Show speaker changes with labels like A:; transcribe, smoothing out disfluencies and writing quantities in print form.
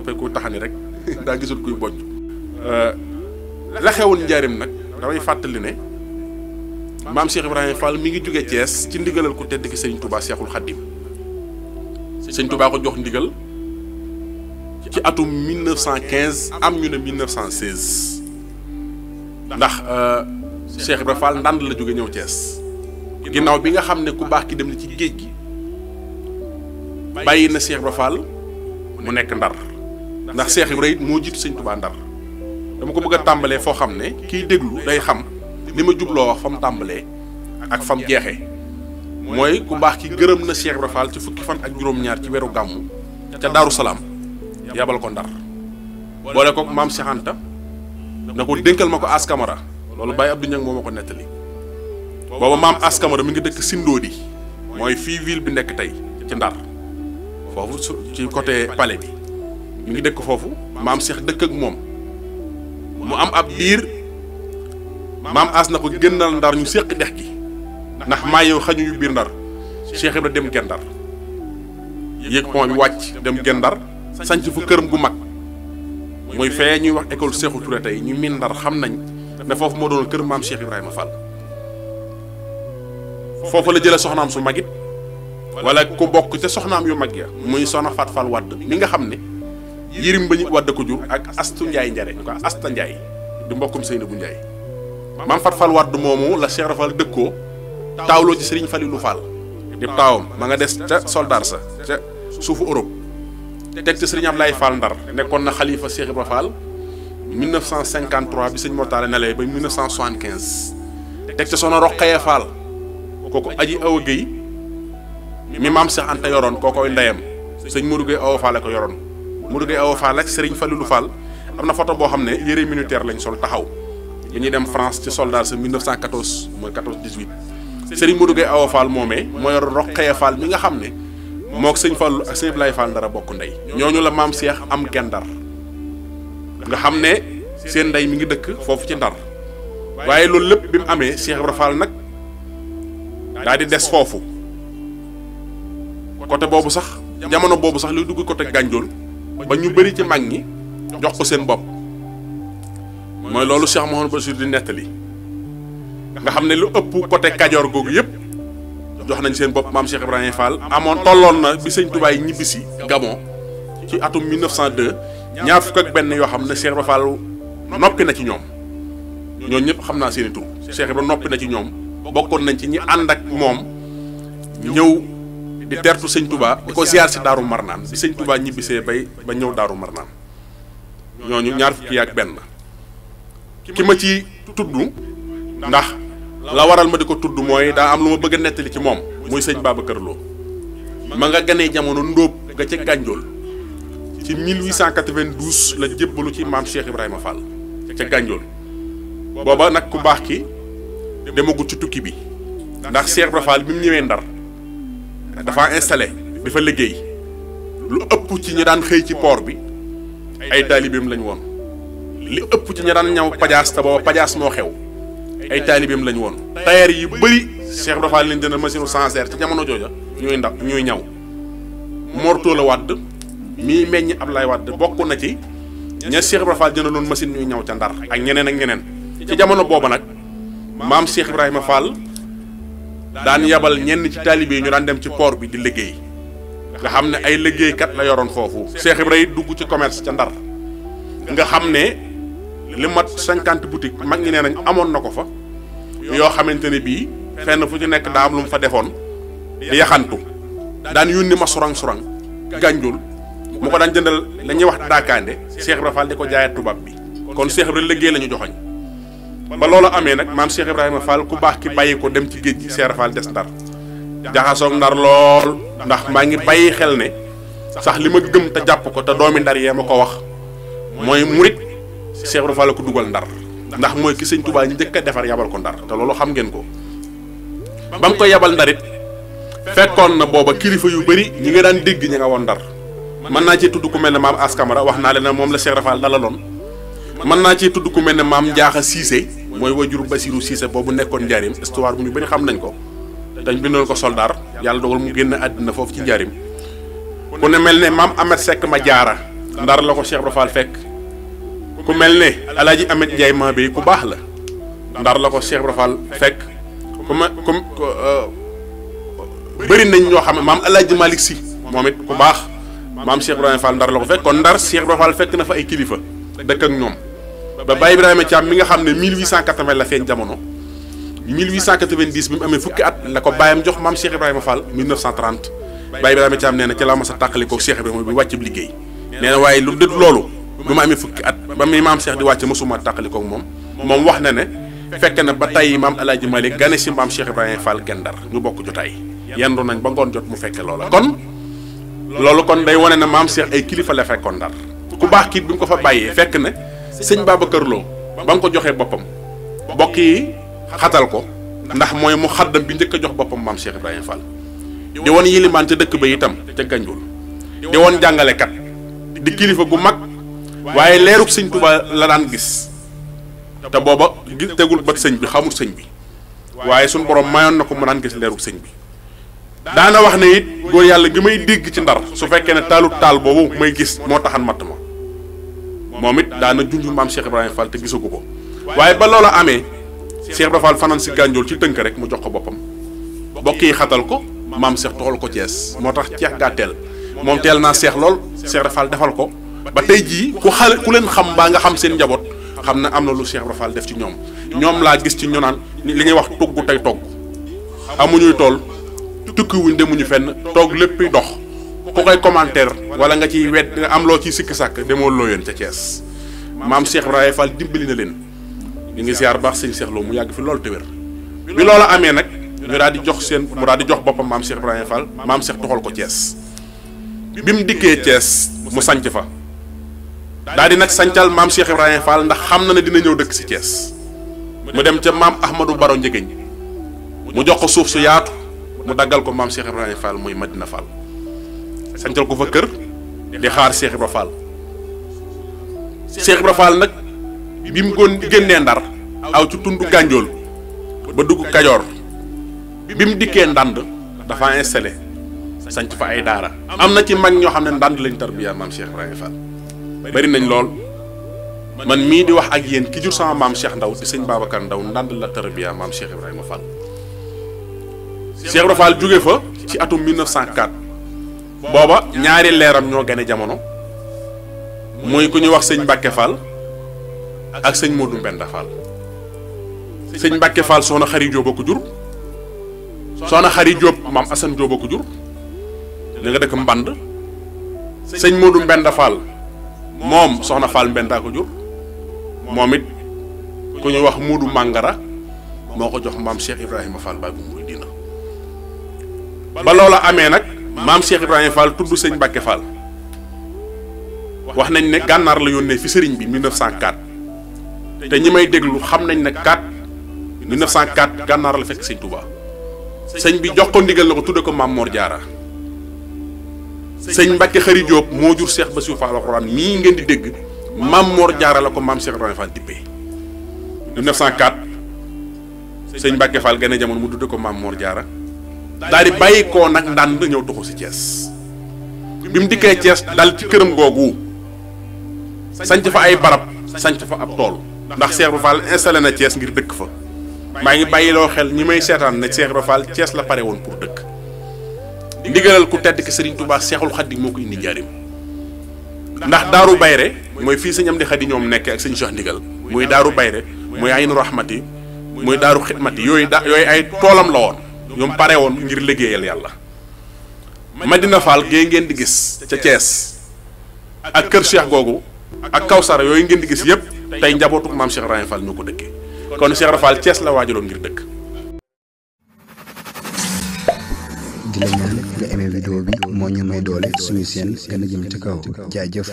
A: jàppee ku taxani rek daa gisul kuy bojj la xewoon njaarim nag damay fàttali ne maam Cheikh Ibrahima Fall mi ngi jóge Thiès ci ndigalal ku tedd ki Serigne Touba Cheikhul Khadim Serigne Touba ko jox ndigal ci atum 1915 am ñu ne 1916 ndax Cheikh Ibrahima Fall ndànd la jóge ñëw Thiès ginnaaw bi nga xam ne ku baax ki dem na ci géej gi bàyyi na Cheikh Ibrahima Fall mu nekk Ndar ndax Cheikh Ibrahima moo jiitu Serigne Touba Ndar dama ko bëgg a tàmbalee foo xam ne kiy déglu day xam li ma jubloo wax fa mu tàmbalee ak fa mu jeexee mooy ku baax ki gërëm na Cheikh Ibrahima Fall ci fukki fan ak juróom-ñaar ci weeru gàmmu ca Daaru Salaam yabal ko Ndar boole ko maam Cheikh Anta na ko dénkal ma ko As Camara loolu Baye Abdou Niang moo ma ko nettali booba maam As Camara mi ngi dëkk Sindoodi mooy fii ville bi nekk tey ci Ndar foofu ci côté palais bi mi ngi dëkk foofu maam Cheikh dëkk ak moom mu am ab diir maam As na ko génnal Ndar ñu séq dex gi ndax maa yow xañuñu biir Ndar Cheikh Ibra dem Gendar yéeg pont bi wàcc dem Gendar sanc fu këram gu mag muy fee ñuy wax école Sékou Touré tey ñu miin Ndar xam nañ ne foofu moo doon kër maam Cheikh Ibrahima Fall foofu la jëlee soxnaam su magit wala ku bokk ca soxnaam yu mag ya muy Soxna Fat Fall Wadd mi nga xam ne Yirim ba ñu Wadd ko jur ak Astu Njaay Njare ñu ko Asta Njaay di mbokkum Seynabou Njaay maam Fat Fall Wadd moomu la Cheikh Rafal dëkkoo taawloo ci Serigne Falilou Fall di taawam ma nga des ca soldaar sa ca suufu Europe teg ci Serigne Ablaye Fall Ndar nekkoon na xalifa Cheikh Ibra Fall 1953 bi sëñ Mortale nelawee ba 1975 teg ca Soxna Roqaya Fall kooku aji Awa Guèye mi maam Cheikh Anta yoroon kookoy ndeyam sëñ Modou Guèye Awa Fall ko yoroon Modou Guèye Awa Fall ak Serigne Falilou Fall am na photo boo xam ne yére militaire lañ sol taxaw bi ñuy dem France ci soldat sa 1914 mooy 14-18 Serigne Modou Guèye Awa Fall moomee moo yor Roqaya Fall mi nga xam ne mook sëñ Fallu ak sëñ Ablaye Fall dara bokk ndey ñooñu la maam Cheikh am Gendar nga xam ne seen ndey mi ngi dëkk foofu ci Ndar waaye loolu lépp bi mu amee Cheikh Ibra Fall nag daal di des foofu côté boobu sax jamono boobu sax luy dugg côté Gànjool ba ñu bëri ci mag ñi jox ko seen bopp mooy loolu Cheikh Mouhamadou Bachir di nettali nga xam ne lu ëpp côté Kajoor googu yëpp jox nañ seen bopp maam Cheikh Ibrahima Fall amoon tolloon na bi sëñ Touba yi ñibbisi Gabon ci atum 1902 ñaar fukk ak benn yoo xam ne Cheikh Ibrahima Fall noppi na ci ñoom ñooñu ñëpp xam naa seeni tur Cheikh Ibrahima noppi na ci ñoom bokkoon nañ ci ñi ànd ak moom ñëw di tertu sëñ Touba di ko ziar si Daaru Marnaan bi sëñ Touba ñibbisee ba ñëw Daaru Marnaan ñooñu ñaar fukki ak benn ki ma ci tudd ndax la waral ma di ko tudd mooy daa am lu ma bëgg a nettali ci moom muy sëñ Babacar Lo ma nga ganee jamono ndóob ga ca Gànjool ci 1892 la jébbalu ci maam Cheikh Ibrahima Fall ca Gànjool booba nag ku baax ki demagut ci tukki bi ndax Cheikh Ibrahima Fall bi mu ñëwee Ndar dafa installé di fa liggéey lu ëpp ci ñi daan xëy ci port bi ay taalibeem lañ woon li ëpp ci ñi daan ñaw pajaas te booba pajaas moo xew ay taalibeem lañ woon tailleur yu bëri Cheikh Ibrahima Fall leen jënd machine Sancerre ci jamono jooja ñuy ñaw Morto la Wadd mii meññ Ablaye Wadd bokk na ci ña Cheikh Ibrahima Fall jëndaloon machine ñuy ñaw ca Ndar ak ñeneen ci jamono booba nag maam Cheikh Ibrahima Fall daan yabal ñenn ci taalibe yi ñu daan dem ci port bi di liggéey nga xam ne ay liggéeykat la yoroon foofu Cheikh Ibrahima dugg ci commerce ca Ndar nga xam ne li mat 50 boutiques mag ñi nee nañ amoon na ko fa yoo xamante ne bii fenn fu ci nekk daa am lu mu fa defoon di yaxantu daan yónni ma surang Gànjool mu ko daan jëndal la ñuy wax daakaande Cheikh Ibrahima Fall di ko jaayat tubaab bi kon Cheikh Ibrahima liggéey la ñu joxoñ ba loolu amee nag maam Cheikh Ibrahima Fall ku baax ki bàyyi ko dem ci géej gi Cheikh Fall des Ndar jaxasoog Ndar lool ndax maa ngi bàyyi xel ne sax li ma gëm te jàpp ko te doomi Ndar yee ma ko wax mooy murit Cheikh Ibrahima Fall ko dugal Ndar ndax mooy ki sëñ Touba ñu njëkk a defar yabal ko Ndar te loolu xam ngeen ko ba mu koy yabal Ndar it fekkoon na booba kilifa yu bëri ñi nga daan dégg ñi nga woon Ndar mën naa ci tudd ku mel ne maam As Camara wax naa leen ne moom la Cheikh Ibrahima Fall dalaloon mën naa ci tudd ku mel ne maam Njaaxa Cissé mooy wajuru Basiru Cissé boobu nekkoon Njaarim histoire bu ñu bëri xam nañ ko dañ bindoon ko soldaar yàlla dogal mu génn àddina foofu ci Njaarim ku ne mel ne maam Ahmed Seck ma jaara ndar la ko Cheikh Ibra Fall fekk ku mel ne Alaaji Amet Njaay maa bi ku baax la ndar la ko Cheikh Ibra Fall fekk bëri nañ ñoo xam ne maam Alaaji Malick Si moom it ku baax maam Cheikh Ibrahima Fall ndar la ko fekk kon ndar Cheikh Ibrahima Fall fekk na fa ay kilifa dëkk ak ñoom ba Baye Ibrahima Thiam mi nga xam ne 1880 la feeñ jamono 1890 bi mu amee fukki at la ko bàyyam jox maam Cheikh Ibrahima Fall 1930 Baye Ibrahima Thiam nee na ci laa mas a tàqalikoo Cheikh Ibrahima bi wàcc liggéey nee na waaye lu dëdd loolu bi ma amee fukki at ba muy maam Cheikh di wàcc mosuma tàqalikoo moom wax na ne fekk na ba tey maam Alaaji Malick gane si maam Cheikh Ibrahima Fall Gendar ñu bokk jotaay yendu nañ ba ngoon jot mu fekke loola kon loolu kon day wane na maam Cheikh ay kilifa la fekkoon Ndar ku baax kiit bi mu ko fa bàyyee fekk ne sëñ Babacar Lo ba nga ko joxee boppam bokk yi xatal ko ndax mooy mu xaddam bi njëkk a jox boppam maam Cheikh Ibrahima Fall di woon yilimaan ca dëkk ba itam ca Ganjul di woon jàngalekat di kilifa gu mag waaye leerug sëñ Tuubaa la daan gis te booba gis tegul bët sëñ bi xamul sëñ bi waaye suñu borom mayoon na ko mu daan gis leerug sëñ bi daana wax ne it góor yàlla gi may dégg ci Ndar su fekkee ne taalu taal boobu may gis moo taxan matt ma moom it daana junj maam Cheikh Ibrahima Fall te gisagu ko waaye ba loola amee Cheikh Ibrahima Fall fanaan si Ganjool ci tënk rek mu jox ko boppam bokk yi xatal ko maam Cheikh toxal ko Thiès moo tax ceex gaa teel moom teel naa Cheikh lool Cheikh Ibrahima Fall defal ko ba tey jii ku leen xam baa nga xam seen njaboot xam na am na lu Cheikh Ibrahima Fall def ci ñoom laa gis ci ñu naan li ñuy wax togg tey togg amuñuy tool tukki wuñ demuñu fenn toog lépp dox ku koy commentaire wala nga ciy wet nga am loo ciy sikki sàkk demoo looyeen ca Thiès maam Cheikh Ibrahima Fall dimbali na leen ñu ngi ziar baax sëñ Cheikh Lo mu yàgg fi loolu te wér bi loola amee nag ñu daal di jox mu daal di jox boppam maam Cheikh Ibrahima Fall maam Cheikh toxal ko Thiès bi mu dikkee Thiès mu sanc fa daal di nag sancal maam Cheikh Ibrahima Fall ndax xam na ne dina ñëw dëkk si Thiès mu dem ca maam Ahmadou Baro Njëgeñ mu jox ko suuf su yaatu mu daggal ko maam Cheikh Ibrahima Fall muy Madina Fall sancal ko fa kër di xaar Cheikh Ibrahima Fall Cheikh Ibrahima Fall nag bi mu génnee Ndar aw ci tundu Ganjool ba dugg Kajoor bi mu dikkee Ndand dafa installé sanc fa ay daara am na ci mag ñoo xam ne Ndand lañ tarbiya maam Cheikh Ibrahima Fall bari nañ lool man mii di wax ak yéen ki jur sama maam Cheikh Ndaw di sëñ Babacar Ndaw Ndand la tarbiya maam Cheikh Ibrahima Fall Cheikh Ibrahima Fall jóge fa ci atum 1904 booba ñaari leeram ñoo gane jamono muy ku ñuy wax sëñ Mbacke Fall ak sëñ Modou Mbenda Fall sëñ Mbacke Fall soxna Xari Jóob ko jur soxna Xari Jóob maam Assane Jóob ko jur li nga dëkk Mband sëñ Modou Mbenda Fall moom soxna Fall Mbenda ko jur moom it ku ñuy wax Modou Mangara moo ko jox maam Cheikh Ibrahima Fall Baay bu Muridiina ba loola amee nag maam Cheikh Ibrahima Fall tudd sëñ Mbacke Fall wax nañ ne gànnaar la yónnee fi sëriñ bi 1904 te ñi may déglu xam nañ ne 1904 gànnaar la fekk sëñ Touba sëñ bi jox ko ndigal la ko tudde ko maam Mor Diarra sëñ Mbacke Xari Diop moo jur Cheikh Bassirou Fall Alxuraan mii ngeen di dégg maam Mor Diarra la ko maam Cheikh Ibrahima Fall dippee 1904 sëñ Mbacke Fall gane jamono mu tudde ko maam Mor Diarra daal di bàyyi koo nag Ndand ñëw tuxu si Thiès bi mu dikkee Thiès dal ci këram googu sanc fa ay barab sanc fa ab tool ndax Cheikh Ibrahima Fall installé na Thiès ngir dëkk fa maa ngi bàyyiloo xel ñi may seetaan ne Cheikh Ibrahima Fall Thiès la pare woon pour dëkk ndigalal ku tedd ki Serigne Touba Cheikhul Khadim moo ko indi njaarim ndax Daaru Bayre mooy fii sëñ Amdi Khadi ñoom nekk ak sëñ Cheikh Ndigal muy Daaru Bayre muy Aynu Rahmati muy Daaru Xidmati yooyu ay toolam la woon ñoom pare woon ngir liggéeyal yàlla Madina Fall gée ngeen di gis ca Thiès ak kër Cheikh googu ak Kawsara yooyu ngeen di gis yépp tey njabootu maam Cheikh Ibrahima Fall ñoo ko dëkkee kon Cheikh Ibrahima Fall Thiès la waajaloon ngir dëkk.
B: di la ñaan nga aimé vidéo bi moo ñu may doole suñu seen gën a jëm ci kaw jaajëf.